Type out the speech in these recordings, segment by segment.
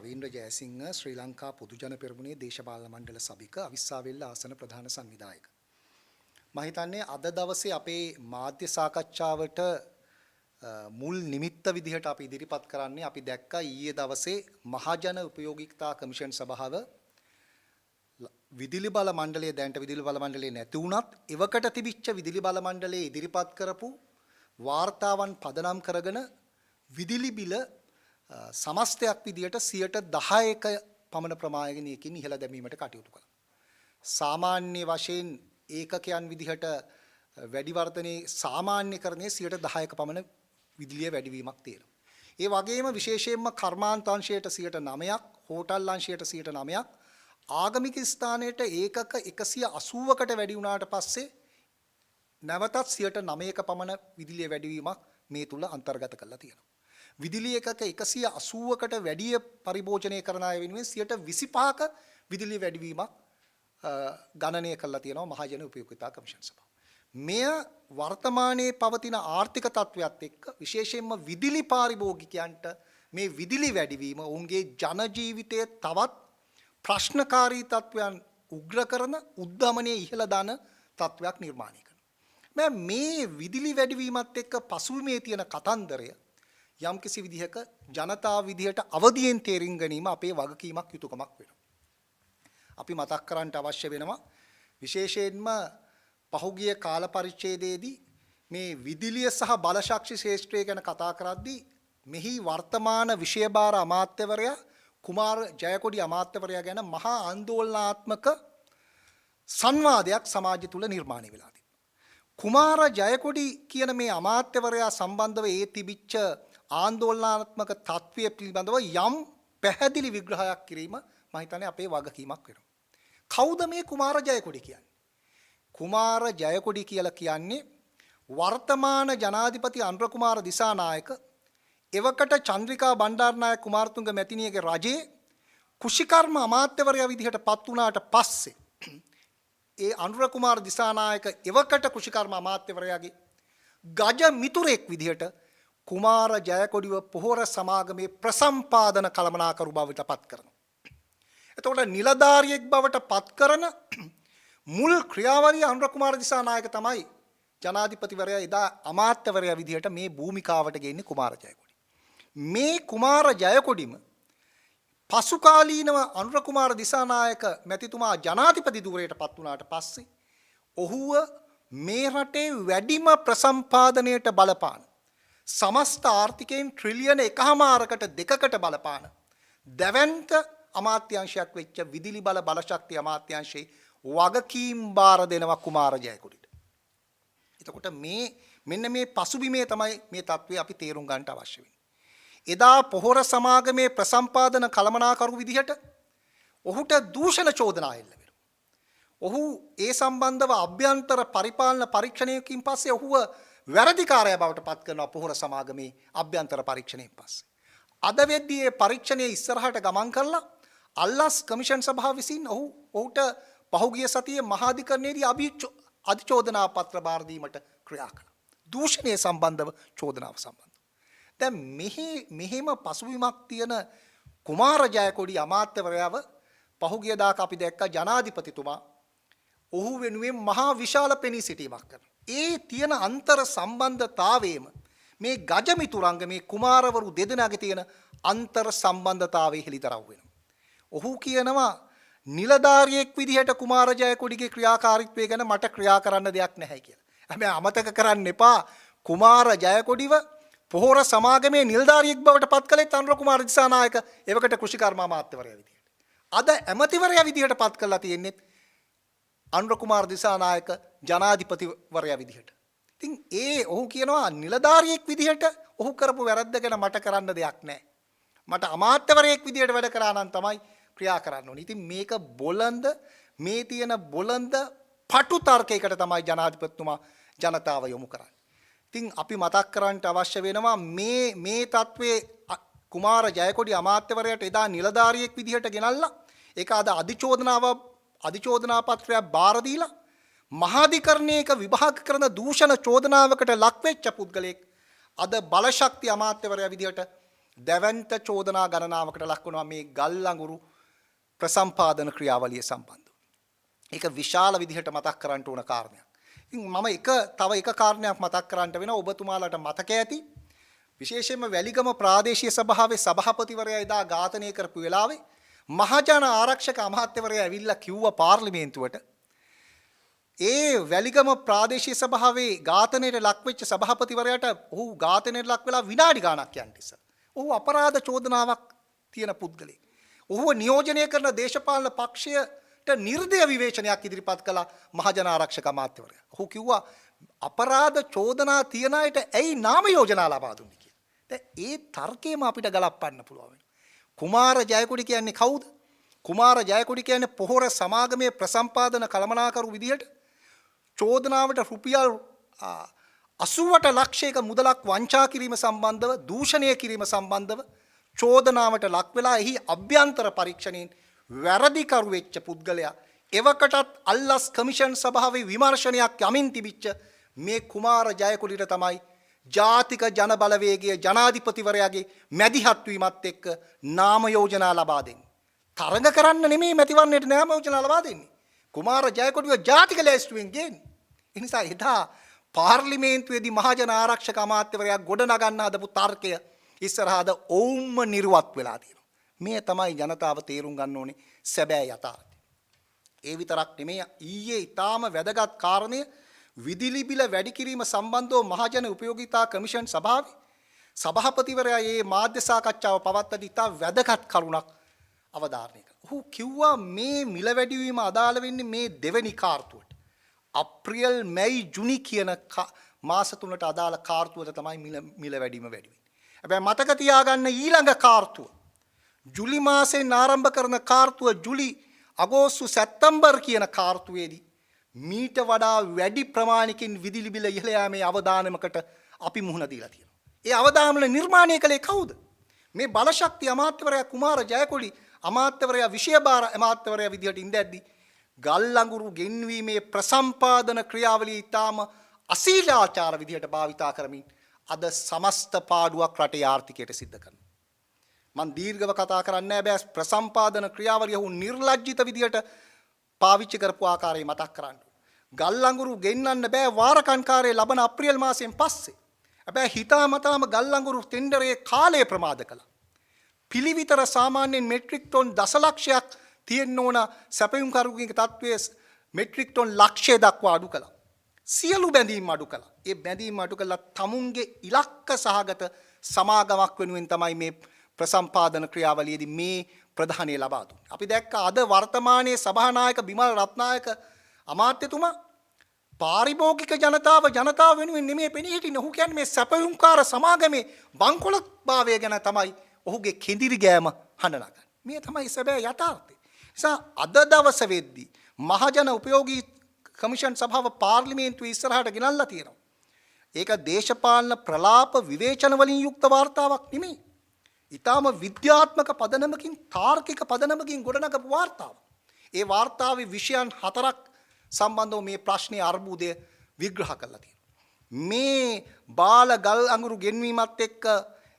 රවීන්ද්‍ර ජයසිංහ, ශ්‍රී ලංකා පොදුජන පෙරමුණේ දේශපාලන මණ්ඩල සභික, අවිස්සාවෙල්ල ආසන ප්‍රධාන සංවිධායක. මම හිතන්නේ අද දවසේ අපේ මාධ්‍ය සාකච්ඡාවට මුල් නිමිත්ත විදිහට අපි ඉදිරිපත් කරන්නේ, අපි දැක්කා ඊයේ දවසේ මහජන උපයෝගිකතා කමිෂන් සභාව විදුලි බල මණ්ඩලය, දැනට විදුලි බල මණ්ඩලය නැති වුණත් එවකට තිබිච්ච විදුලි බල මණ්ඩලයේ ඉදිරිපත් කරපු වාර්තාවන් පදනම් කරගෙන විදුලි බිල සමස්තයක් විදියට 10%ක පමණ ප්‍රමාණයකින් ඉහළ දැමීමට කටයුතු කළා. සාමාන්‍ය වශයෙන් ඒකකයන් විදිහට වැඩි වර්ධනයේ සාමාන්‍යකරණයේ 10%ක පමණ විදුලිය වැඩිවීමක් තියෙනවා. ඒ වගේම විශේෂයෙන්ම කර්මාන්ත අංශයට 9%ක්, හෝටල් අංශයට 9%ක්, ආගමික ස්ථානයට ඒකක 180කට වැඩි වුණාට පස්සේ නැවතත් 9%ක පමණ විදුලිය වැඩිවීමක් මේ තුල අන්තර්ගත කරලා තියෙනවා. විදුලි ඒකක 180කට වැඩිය පරිභෝජනය කරන අය වෙනුවෙන් 25%ක විදුලිය වැඩිවීමක් ගණනය කරලා තියෙනවා මහජන උපයෝගිතා කමිෂන් සභාව. මෙය වර්තමානයේ පවතින ආර්ථික තත්ත්වයක් එක්ක විශේෂයෙන්ම විදුලි පාරිභෝගිකයන්ට මේ විදුලි වැඩිවීම ඔවුන්ගේ ජන ජීවිතයේ තවත් ප්‍රශ්නකාරී තත්ත්වයන් උග්‍ර කරන, උද්දමනය ඉහළ දාන තත්ත්වයක් නිර්මාණය කරනවා. මේ විදුලි වැඩිවීමත් එක්ක පසුබිමේ තියෙන කතන්දරය යම්කිසි විදිහක ජනතාව විදිහට අවදියෙන් තේරුම් ගැනීම අපේ වගකීමක්, යුතුයකමක් වෙනවා. අපි මතක් කරන්නට අවශ්‍ය වෙනවා, විශේෂයෙන්ම පහුගිය කාල පරිච්ඡේදයේදී මේ විදුලිය සහ බලශක්ති ක්ෂේත්‍රය ගැන කතා කරද්දී මෙහි වර්තමාන විෂයභාර අමාත්‍යවරයා කුමාර ජයකොඩි අමාත්‍යවරයා ගැන මහා ආందోලනාත්මක සංවාදයක් සමාජය තුල නිර්මාණය වෙලා තිබෙනවා. කුමාර ජයකොඩි කියන මේ අමාත්‍යවරයා සම්බන්ධව ඒ තිබිච්ච ආందోලනාත්මක තත්ත්වය පිළිබඳව යම් පැහැදිලි විග්‍රහයක් කිරීම මම හිතන්නේ අපේ වගකීමක් වෙනවා. කවුද මේ කුමාර ජයකොඩි කියන්නේ? කුමාර ජයකොඩි කියලා කියන්නේ වර්තමාන ජනාධිපති අනුර කුමාර දිසානායක එවකට චන්ද්‍රිකා බණ්ඩාරනායක කුමාරතුංග මැතිණියගේ රජයේ කුෂිකර්ම අමාත්‍යවරයා විදිහට පත් වුණාට පස්සේ ඒ අනුර කුමාර දිසානායක එවකට කුෂිකර්ම අමාත්‍යවරයාගේ ගජ මිතුරෙක් විදිහට කුමාර ජයකොඩිව පොහොර සමාගමේ ප්‍රසම්පාදන කළමනාකරු බවට පත් කරනවා. එතකොට නිලධාරියෙක් බවට පත් කරන මුල් ක්‍රියාවලිය අනුර කුමාර දිසානායක තමයි ජනාධිපතිවරයා එදා අමාත්‍යවරයා විදිහට මේ භූමිකාවට ගෙන්නේ කුමාර ජයකොඩි. මේ කුමාර ජයකොඩිම පසුකාලීනව අනුර කුමාර දිසානායක මැතිතුමා ජනාධිපති ධුරයට පත් වුණාට පස්සේ ඔහුව මේ රටේ වැඩිම ප්‍රසම්පාදනයට බලපාන, සමස්ත ආර්ථිකයෙන් ට්‍රිලියන 1.5කට 2කට බලපාන දැවැන්ත අමාත්‍යංශයක් වෙච්ච විදුලි බල බලශක්ති අමාත්‍යංශයේ වගකීම් බාර දෙනවා කුමාර ජයකොඩිට. එතකොට මේ මෙන්න මේ පසුබිමේ තමයි මේ තත්ත්වය අපි තේරුම් ගන්නට අවශ්‍ය වෙන්නේ. එදා පොහොර සමාගමේ ප්‍රසම්පාදන කළමනාකරු විදිහට ඔහුට දූෂණ චෝදනා එල්ල වෙනවා. ඔහු ඒ සම්බන්ධව අභ්‍යන්තර පරිපාලන පරීක්ෂණයකින් පස්සේ ඔහුව වැරදිකාරයා බවට පත් කරනවා පොහොර සමාගමේ අභ්‍යන්තර පරීක්ෂණයෙන් පස්සේ. අද වෙද්දී මේ පරීක්ෂණය ඉස්සරහට ගමන් කරලා අල්ලස් කමිෂන් සභාව විසින් ඔහුට පහුගිය සතියේ මහාධිකරණයේදී අධිචෝදනා පත්‍ර බාර දීමට ක්‍රියා කළා. දූෂණය සම්බන්ධව චෝදනාව සම්බන්ධව. දැන් මෙහෙම පසුබිමක් තියෙන කුමාර ජයකොඩි අමාත්‍යවරයාව පහුගිය දාක අපි දැක්ක ජනාධිපතිතුමා ඔහු වෙනුවෙන් මහා විශාල පෙනී සිටීමක් කරනවා. ඒ තියෙන අන්තර සම්බන්ධතාවයේම මේ ගජමිතුරංග මේ කුමාරවරු දෙදෙනාගේ තියෙන අන්තර් සම්බන්ධතාවය හෙළිදරව් වෙනවා. ඔහු කියනවා නිලධාරියෙක් විදිහට කුමාර ජයකොඩිගේ ක්‍රියාකාරීත්වය ගැන මට ක්‍රියා කරන්න දෙයක් නැහැ කියලා. හැබැයි අමතක කරන්න එපා, කුමාර ජයකොඩිව පොහොර සමාගමේ නිලධාරියෙක් බවට පත් කළේ අනුර කුමාර දිසානායක එවකට කෘෂිකර්ම අමාත්‍යවරයා විදිහට. අද ඇමතිවරයා විදිහට පත් කරලා තියෙන්නේ අනුර කුමාර දිසානායක ජනාධිපතිවරයා විදිහට. ඉතින් ඒ ඔහු කියනවා නිලධාරියෙක් විදිහට ඔහු කරපු වැරද්ද ගැන මට කරන්න දෙයක් නැහැ. මට අමාත්‍යවරයෙක් විදිහට වැඩ කරා නම් තමයි ක්‍රියා කරන්න ඕනේ. ඉතින් මේක බොළඳ, මේ තියෙන බොළඳ පටු තර්කයකට තමයි ජනාධිපතිතුමා ජනතාව යොමු කරන්නේ. ඉතින් අපි මතක් කරන්නට අවශ්‍ය වෙනවා මේ මේ තත්ත්වයේ කුමාර ජයකොඩි අමාත්‍යවරයාට එදා නිලධාරියෙක් විදිහට ගෙනල්ලා ඒක අද අධිචෝදනා පත්‍රයක් බාර දීලා මහාධිකරණයක විභාග කරන දූෂණ චෝදනාවකට ලක් වෙච්ච පුද්ගලයෙක් අද බලශක්ති අමාත්‍යවරයා විදිහට දැවැන්ත චෝදනා ගණනාවකට ලක් වුණා මේ ගල් අඟුරු ප්‍රසම්පාදන ක්‍රියාවලිය සම්බන්ධව. ඒක විශාල විදිහට මතක් කරන්න ඕන කාරණයක්. ඉතින් මම තව එක කාරණයක් මතක් කරන්න වෙනවා. ඔබතුමාලාට මතක ඇති විශේෂයෙන්ම වැලිගම ප්‍රාදේශීය සභාවේ සභාපතිවරයා එදා ඝාතනය කරපු වෙලාවේ මහජන ආරක්ෂක අමාත්‍යවරයා ඇවිල්ලා කිව්වා පාර්ලිමේන්තුවට, ඒ වැලිගම ප්‍රාදේශීය සභාවේ ඝාතනයට ලක්වෙච්ච සභාපතිවරයාට ඔහු ඝාතනයට ලක් වෙලා විනාඩි ගාණක් යන්න ඉස්සර ඔහු අපරාධ චෝදනාවක් තියෙන පුද්ගලයෙක්. ඔහුව නියෝජනය කරන දේශපාලන පක්ෂයට නිර්දය විවේචනයක් ඉදිරිපත් කළා මහජන ආරක්ෂක අමාත්‍යවරයා. ඔහු කිව්වා අපරාධ චෝදනා තියන අයට ඇයි නාම යෝජනා ලබා දුන්නේ කියලා. දැන් ඒ තර්කයම අපිට ගලපන්න පුළුවන් වෙනවා. කුමාර ජයකොඩි කියන්නේ කවුද? කුමාර ජයකොඩි කියන්නේ පොහොර සමාගමේ ප්‍රසම්පාදන කළමනාකරු විදිහට චෝදනාවට රුපියල් 88 ලක්ෂයක මුදලක් වංචා කිරීම සම්බන්ධව, දූෂණය කිරීම සම්බන්ධව චෝදනාවට ලක් වෙලා එහි අභ්‍යන්තර පරීක්ෂණයෙන් වැරදිකරු වෙච්ච පුද්ගලයා. එවකටත් අල්ලස් කමිෂන් සභාවේ විමර්ශනයක් යමින් තිබිච්ච මේ කුමාර ජයකොඩිට තමයි ජාතික ජන බලවේගය ජනාධිපතිවරයාගේ මැදිහත් වීමත් එක්ක නාම යෝජනා ලබා දෙන්නේ. තරඟ කරන්න නෙමෙයි මැතිවරණයට නාම යෝජනා ලබා දෙන්නේ. කුමාර ජයකොඩිව ජාතික ලැයිස්තුවෙන් ගේන්නේ. ඒ නිසා එදා පාර්ලිමේන්තුවේදී මහජන ආරක්ෂක අමාත්‍යවරයා ගොඩ නගන්න හදපු තර්කය ඉස්සරහද ඔවුන්ම නිර්වත් වෙලා තියෙනවා. මේ තමයි ජනතාව තේරුම් ගන්න ඕනේ සැබෑ යථාර්ථය. ඒ විතරක් නෙමෙයි, ඊයේ ඊටාම වැදගත් කාරණය විදුලි බිල වැඩි කිරීම සම්බන්ධව මහජන උපයෝගිතා කමිෂන් සභාවේ සභාපතිවරයා මේ මාධ්‍ය සාකච්ඡාව පවත්වද්දී ඉතා වැදගත් කරුණක් අවධාරණය කළා. ඔහු කිව්වා මේ මිල වැඩිවීම අදාළ වෙන්නේ මේ දෙවෙනි කාර්තුවට. අප්‍රියල්, මැයි, ජුනි කියන මාස තුනට අදාළ කාර්තුවට තමයි මිල වැඩිම වැඩි වෙන්නේ. හැබැයි මතක තියාගන්න, ඊළඟ කාර්තුව ජුලි මාසයෙන් ආරම්භ කරන කාර්තුව, ජුලි, අගෝස්තු, සැප්තැම්බර් කියන කාර්තුවේදී මීට වඩා වැඩි ප්‍රමාණයකින් විදුලි බිල ඉහළ යාමේ අවදානමකට අපි මුහුණ දීලා තියෙනවා. ඒ අවදානම නිර්මාණය කළේ කවුද? මේ බලශක්ති අමාත්‍යවරයා කුමාර ජයකොඩි අමාත්‍යවරයා, විෂයභාර අමාත්‍යවරයා විදිහට ඉඳද්දි ගල් අඟුරු ගෙන්වීමේ ප්‍රසම්පාදන ක්‍රියාවලිය ඉතාම අශීලාචාර විදිහට භාවිතා කරමින් අද සමස්ත පාඩුවක් රටේ ආර්ථිකයට සිද්ධ කරනවා. මං දීර්ඝව කතා කරන්නේ නෑ, බෑ, ප්‍රසම්පාදන ක්‍රියාවලිය ඔහු නිර්ලජ්ජිත විදිහට පාවිච්චි කරපු ආකාරය මතක් කරන්න. ගල් අඟුරු ගෙන්නන්න බෑ වාරකන්කාරයේ ලබන අප්‍රේල් මාසයෙන් පස්සේ. හැබැයි හිතාමතාම ගල් අඟුරු ටෙන්ඩරේ කාලය ප්‍රමාද කළා. පිළිවිතර සාමාන්‍යයෙන් මෙට්‍රික් ටොන් දසලක්ෂයක් තියෙන්න ඕන සැපයුම්කරුගේ තත්ත්වයේ මෙට්‍රික් ටොන් ලක්ෂය දක්වා අඩු කළා. සියලු බැඳීම් අඩු කළා. ඒ බැඳීම් අඩු කළා තමුන්ගේ ඉලක්ක සහගත සමාගමක් වෙනුවෙන් තමයි මේ ප්‍රසම්පාදන ක්‍රියාවලියේදී මේ ප්‍රධානය ලබා දුන්නේ. අපි දැක්ක අද වර්තමානයේ සභානායක බිමල් රත්නායක අමාත්‍යතුමා පාරිභෝගික ජනතාව ජනතාව වෙනුවෙන් නෙමෙයි පෙනී හිටින්නේ. ඔහු කියන්නේ මේ සැපයුම්කාර සමාගමේ බංකොලොත්භාවය ගැන තමයි ඔහුගේ කෙඳිරි ගෑම හඬ නගන්නේ. මේ තමයි සැබෑ යථාර්ථය. නිසා අද දවස වෙද්දී මහජන උපයෝගී කමිෂන් සභාව පාර්ලිමේන්තුවේ ඉස්සරහට ගෙනල්ලා තියෙනවා. ඒක දේශපාලන ප්‍රලාප විවේචන වලින් යුක්ත වාර්තාවක් නෙමෙයි. ඊටාම විද්‍යාත්මක පදනමකින්, තාර්කික පදනමකින් ගොඩනගපු වාර්තාවක්. ඒ වාර්තාවේ විෂයන් හතරක් සම්බන්ධව මේ ප්‍රශ්නේ අර්බුදය විග්‍රහ කරලා තියෙනවා. මේ බාල ගල් අඟුරු ගෙන්වීමත් එක්ක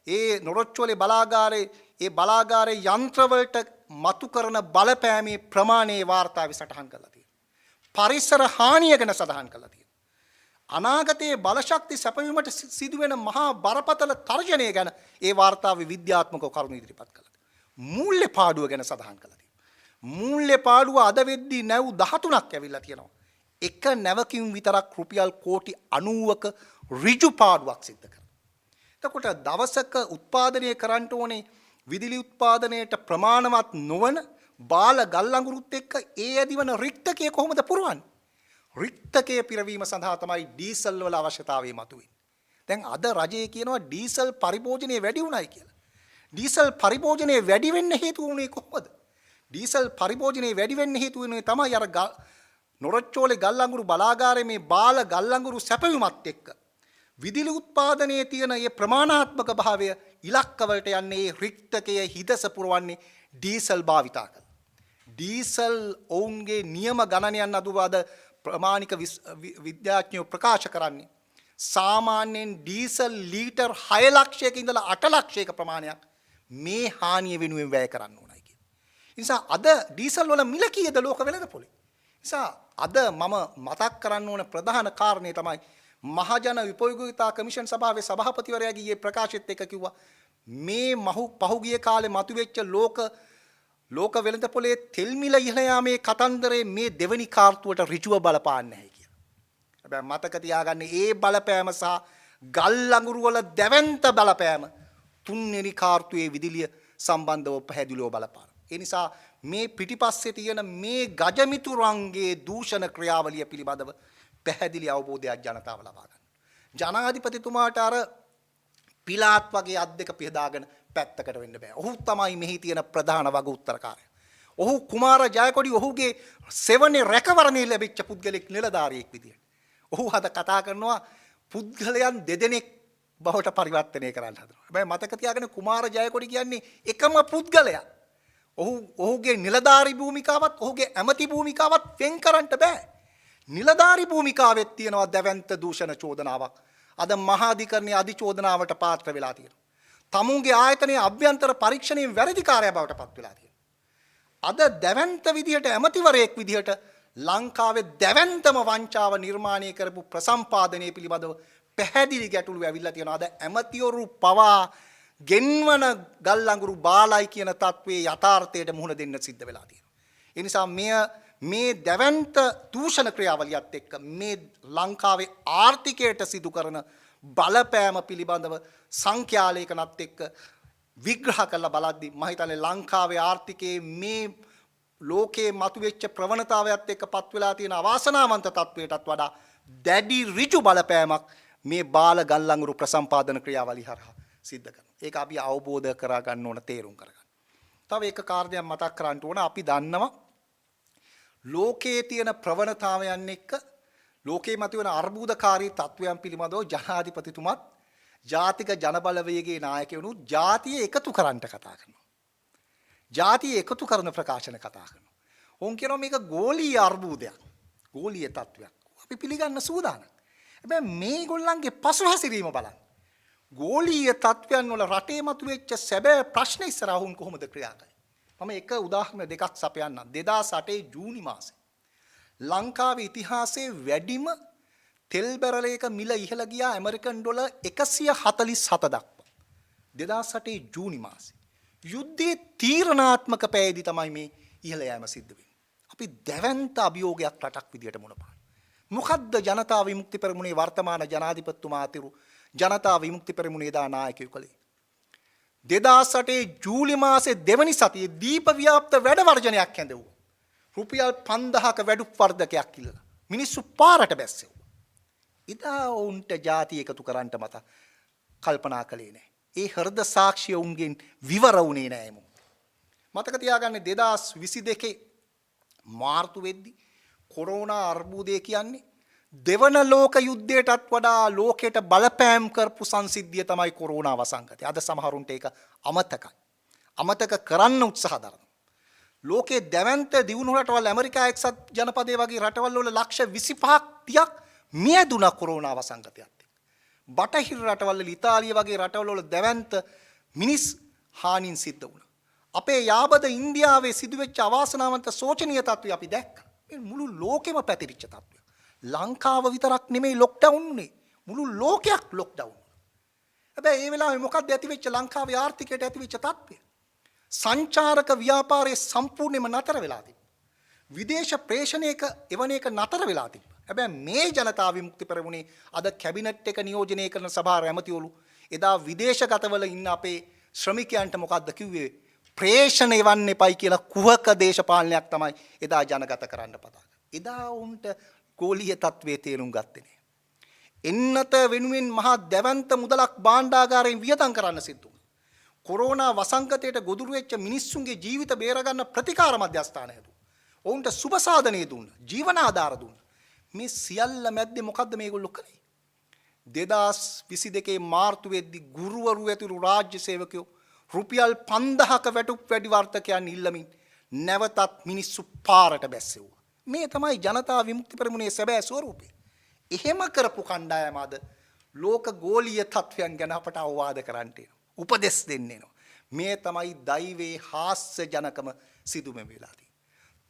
ඒ නොරොච්චෝලේ බලාගාරේ, ඒ බලාගාරේ යන්ත්‍රවලට මතු කරන බලපෑමේ ප්‍රමාණය වාර්තාවේ සටහන් කරලා තියෙනවා. පරිසර හානිය ගැන සටහන් කරලා තියෙනවා. අනාගතයේ බලශක්ති සැපයීමට සිදුවෙන මහා බරපතල තර්ජනය ගැන ඒ වාර්තාවේ විද්‍යාත්මකව කරුණු ඉදිරිපත් කළා. මූල්‍ය පාඩුව ගැන සඳහන් කළා තියෙනවා. මූල්‍ය පාඩුව අද වෙද්දී නැව් 13ක් ඇවිල්ලා තියෙනවා. එක නැවකින් විතරක් රුපියල් කෝටි 90ක ඍජු පාඩුවක් සිද්ධ කරනවා. එතකොට දවසක උත්පාදනය කරන්න ඕනේ විදුලි උත්පාදනයට ප්‍රමාණවත් නොවන බාල ගල් අඟුරුත් එක්ක ඒ ඇතිවන රික්තකය කොහොමද පුරවන්නේ? රික්තකය පිරවීම සඳහා තමයි ඩීසල් වල අවශ්‍යතාවය මතුවෙන්නේ. දැන් අද රජය කියනවා ඩීසල් පරිභෝජනය වැඩි වුණයි කියලා. ඩීසල් පරිභෝජනය වැඩි වෙන්න හේතු වුණේ කොහොමද? ඩීසල් පරිභෝජනය වැඩි වෙන්න හේතු වෙන්නේ තමයි අර නොරොච්චෝලේ ගල් අඟුරු බලාගාරයේ මේ බාල ගල් අඟුරු සැපයුමත් එක්ක විදුලි උත්පාදනයේ තියෙන මේ ප්‍රමාණාත්මක භාවය ඉලක්කවලට යන්නේ, ඒ රික්තකය හිදස පුරවන්නේ ඩීසල් භාවිතා කරලා. ඩීසල් ඔවුන්ගේ නියම ගණනයන් අදුවාද ප්‍රමාණික විද්‍යාඥයෝ ප්‍රකාශ කරන්නේ. සාමාන්‍යයෙන් ඩීසල් ලීටර් 6 ලක්ෂයක ඉඳලා 8 ලක්ෂයක ප්‍රමාණයක් මේ හානිය වෙනුවෙන් වැය කරන්න ඕනයි කියලා. ඒ නිසා අද ඩීසල් වල මිල කීයද ලෝක වෙළඳපොලේ? නිසා අද මම මතක් කරන්න ඕන ප්‍රධාන කාරණේ තමයි මහජන විපයෝගිතා කමිෂන් සභාවේ සභාපතිවරයාගේ ඊයේ ප්‍රකාශෙත් එක කිව්වා මේ පහුගිය කාලේ මතුවෙච්ච ලෝක ලෝක වෙළඳපොලේ තෙල් මිල ඉහළ යාමේ කතන්දරේ මේ දෙවෙනි කාර්තුවට ඍජුව බලපාන්නේ නැහැ කියලා. හැබැයි මතක තියාගන්න ඒ බලපෑම සහ ගල් අඟුරු වල දැවැන්ත බලපෑම තුන්වෙනි කාර්තුවේ විදුලිය සම්බන්ධව පැහැදිලිව බලපාන. ඒ නිසා මේ පිටිපස්සේ තියෙන මේ ගජමිතුරන්ගේ දූෂණ ක්‍රියාවලිය පිළිබඳව පැහැදිලි අවබෝධයක් ජනතාව ලබා ගන්න. ජනාධිපතිතුමාට අර පිලාත් වගේ අත් දෙක පිහදාගෙන පැත්තකට වෙන්න බෑ. ඔහු තමයි මෙහි තියෙන ප්‍රධාන වග උත්තරකාරයා. ඔහු කුමාර ජයකොඩි ඔහුගේ සෙවණේ රැකවරණය ලැබිච්ච පුද්ගලෙක් නිලධාරියෙක් විදියට. ඔහු අද කතා කරනවා පුද්ගලයන් දෙදෙනෙක් බවට පරිවර්තනය කරන්න හදනවා. හැබැයි මතක තියාගන්න කුමාර ජයකොඩි කියන්නේ එකම පුද්ගලයා. ඔහුගේ නිලධාරි භූමිකාවත් ඔහුගේ ඇමති භූමිකාවත් වෙන් කරන්න බෑ. නිලධාරි භූමිකාවෙත් තියෙනවා දැවැන්ත දූෂණ චෝදනාවක්. අද මහාධිකරණයේ අධිචෝදනාවට පාත්‍ර වෙලා තියෙනවා. තමුන්ගේ ආයතනයේ අභ්‍යන්තර පරීක්ෂණයෙන් වැරදිකාරයා බවට පත් වෙලා තියෙනවා. අද දැවැන්ත විදිහට ඇමතිවරයෙක් විදිහට ලංකාවේ දැවැන්තම වංචාව නිර්මාණය කරපු ප්‍රසම්පාදනය පිළිබඳව පැහැදිලි ගැටලු ඇවිල්ලා තියෙනවා. අද ඇමතිවරු පවා ගෙන්වන ගල් අඟුරු බාලයි කියන තත්ත්වයේ යථාර්ථයට මුහුණ දෙන්න සිද්ධ වෙලා තියෙනවා. ඒ නිසා මේ දැවැන්ත දූෂණ ක්‍රියාවලියත් එක්ක මේ ලංකාවේ ආර්ථිකයට සිදු කරන බලපෑම පිළිබඳව සංඛ්‍යාලේඛනත් එක්ක විග්‍රහ කරලා බලද්දි මම හිතන්නේ ලංකාවේ ආර්ථිකයේ මේ ලෝකයේ මතුවෙච්ච ප්‍රවණතාවයත් එක්ක පත් වෙලා තියෙන අවාසනාවන්ත තත්වයටත් වඩා දැඩි ඍජු බලපෑමක් මේ බාල ගල් අඟුරු ප්‍රසම්පාදන ක්‍රියාවලිය හරහා සිද්ධ කරනවා. ඒක අපි අවබෝධ කරගන්න ඕන, තේරුම් කරගන්න. තව එක කාරණයක් මතක් කරන්න ඕන. අපි දන්නවා ලෝකයේ තියෙන ප්‍රවණතාවයන් එක්ක ලෝකයේ මතුවෙන අර්බුදකාරී තත්වයන් පිළිබඳව ජනාධිපතිතුමත් ජාතික ජනබලවේගයේ නායකයනුත් ජාතිය එකතු කරන්නට කතා කරනවා. ජාතිය එකතු කරන ප්‍රකාශන කතා කරනවා. ඔවුන් කියනවා මේක ගෝලීය අර්බුදයක්. ගෝලීය තත්වයක්. අපි පිළිගන්න සූදානම්. හැබැයි මේගොල්ලන්ගේ පසුහැසිරීම බලන්න. ගෝලීය තත්වයන් වල රටේ මතුවෙච්ච සැබෑ ප්‍රශ්න ඉස්සරහ ඔවුන් කොහොමද ක්‍රියා කළේ? මම එක උදාහරණ දෙකක් සපයන්නම්. 2008 ජූනි මාසේ ලංකාවේ ඉතිහාසයේ වැඩිම තෙල් බැරලයක මිල ඉහළ ගියා ඇමරිකන් ඩොලර් 147 දක්වා. 2008 ජූනි මාසේ. යුද්ධයේ තීරණාත්මක පැයේදී තමයි මේ ඉහළ යෑම සිද්ධ වෙන්නේ. අපි දැවැන්ත අභියෝගයක් රටක් විදියට මුණ පානවා. මොකද්ද ජනතා විමුක්ති පෙරමුණේ වර්තමාන ජනාධිපතිතුමා අතුරු ජනතා විමුක්ති පෙරමුණේ දා නායකයෝ කළේ? 2008 ජූලි මාසේ දෙවනි සතියේ දීප ව්‍යාප්ත වැඩ වර්ජනයක් හැඳෙව්වා. රුපියල් 5000ක වැඩුප් වර්ධකයක් ඉල්ලලා මිනිස්සු පාරට බැස්සෙව්වා. එදා ඔවුන්ට ජාති එකතු කරන්නට මත කල්පනා කළේ නෑ. ඒ හෘද සාක්ෂිය ඔවුන්ගෙන් විවර වුණේ නෑ මොකද. මතක තියාගන්න 2022 මාර්තු වෙද්දි කොරෝනා අර්බුදය කියන්නේ දෙවන ලෝක යුද්ධයටත් වඩා ලෝකයට බලපෑම් කරපු සංසිද්ධිය තමයි කොරෝනා වසංගතය. අද සමහරුන්ට ඒක අමතකයි. අමතක කරන්න උත්සාහ දරනවා. ලෝකයේ දැවැන්ත දියුණු රටවල් ඇමරිකා එක්සත් ජනපදයේ වගේ රටවල් වල ලක්ෂ 25ක් 30ක් මියදුනා කොරෝනා වසංගතයත් එක්ක. බටහිර රටවල් වල ඉතාලිය වගේ රටවල් වල දැවැන්ත මිනිස් හානින් සිද්ධ වුණා. අපේ යාබද ඉන්දියාවේ සිදුවෙච්ච අවාසනාවන්ත සෝචනීය තත්ත්වය අපි දැක්කා. මේ මුළු ලෝකෙම පැතිරිච්ච තත්ත්වයක්. ලංකාව විතරක් නෙමෙයි ලොක්ඩවුන් වුණේ. මුළු ලෝකයක් ලොක්ඩවුන් වුණා. හැබැයි ඒ වෙලාවේ මොකක්ද ඇති වෙච්ච ලංකාවේ ආර්ථිකයට ඇති වෙච්ච තත්ත්වය? සංචාරක ව්‍යාපාරය සම්පූර්ණයෙන්ම නතර වෙලා තිබ්බා. විදේශ ප්‍රේෂණයක එවන එක නතර වෙලා තිබ්බා. හැබැයි මේ ජනතා විමුක්ති පෙරමුණේ අද කැබිනට් එක නියෝජනය කරන සභාව ඇමතිවරු එදා විදේශගතවල ඉන්න අපේ ශ්‍රමිකයන්ට මොකද්ද කිව්වේ? ප්‍රේෂණ එවන්න එපයි කියලා කුහක දේශපාලනයක් තමයි එදා ජනගත කරන්න පතා ගත්තේ. එදා උන්ට ගෝලීය තත්ත්වයේ තේරුම් ගත්තේ නෑ. එන්නත වෙනුවෙන් මහා දැවැන්ත මුදලක් භාණ්ඩාගාරයෙන් වියදම් කරන්න සිද්ධ වුණා. කොරෝනා වසංගතයට ගොදුරු වෙච්ච මිනිස්සුන්ගේ ජීවිත බේරගන්න ප්‍රතිකාර මධ්‍යස්ථාන හැදුවා. ඔවුන්ට සුබ සාධනය දුන්නා, ජීවන ආධාර දුන්නා. මේ සියල්ල මැද්දේ මොකද්ද මේගොල්ලෝ කළේ? 2022 මාර්තු වෙද්දි ගුරුවරු ඇතුළු රාජ්‍ය සේවකයෝ රුපියල් 5000ක වැටුප් වැඩි වර්තකයන් ඉල්ලමින් නැවතත් මිනිස්සු පාරට බැස්සෙව්වා. මේ තමයි ජනතා විමුක්ති පෙරමුණේ සැබෑ ස්වරූපය. එහෙම කරපු කණ්ඩායම අද ලෝක ගෝලීය තත්ත්වයන් ගැන අපට අවවාද කරන්න එනවා. උපදෙස් දෙන්න එනවා. මේ තමයි දෛවයේ හාස්‍ය ජනකම සිදුවෙම වෙලා තියෙන්නේ.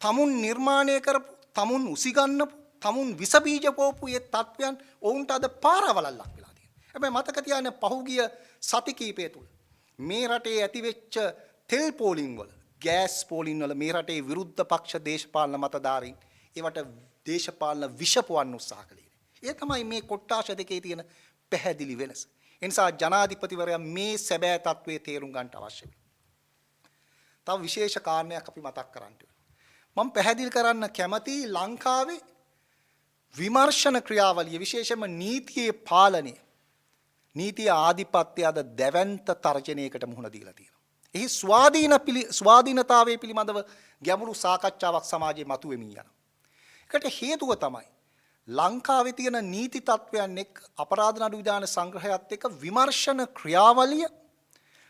තමුන් නිර්මාණය කරපු, තමුන් උසිගන්නපු, තමුන් විස බීජ පෝපු ඒ තත්ත්වයන් ඔවුන්ට අද පාරවලල්ලක් වෙලා තියෙනවා. හැබැයි මතක තියාගන්න, පහුගිය සති කීපය තුල මේ රටේ ඇතිවෙච්ච තෙල් පෝලිං වල, ගෑස් පෝලිං වල මේ රටේ විරුද්ධ පක්ෂ දේශපාලන මතධාරීන් ඒවට දේශපාලන විෂ පොවන්න උත්සාහ කළේ. ඒ තමයි මේ කොට්ටාශ දෙකේ තියෙන පැහැදිලි වෙනස. ඒ නිසා ජනාධිපතිවරයා මේ සැබෑ තත්ත්වයේ තේරුම් ගන්නට අවශ්‍ය වෙනවා. තව විශේෂ කාරණයක් අපි මතක් කරන්න වෙනවා. මම පැහැදිලි කරන්න කැමති ලංකාවේ විමර්ශන ක්‍රියාවලිය, විශේෂයෙන්ම නීතියේ පාලනය, නීතිය ආධිපත්‍ය අද දැවැන්ත තර්ජනයකට මුහුණ දීලා තියෙනවා. එහි ස්වාධීනතාවය පිළිබඳව ගැඹුරු සාකච්ඡාවක් සමාජයේ මතුවෙමින් යනවා. ඒකට හේතුව තමයි ලංකාවේ තියෙන නීති තත්ත්වයන් එක්ක, අපරාධ නඩු විධාන සංග්‍රහයත් එක්ක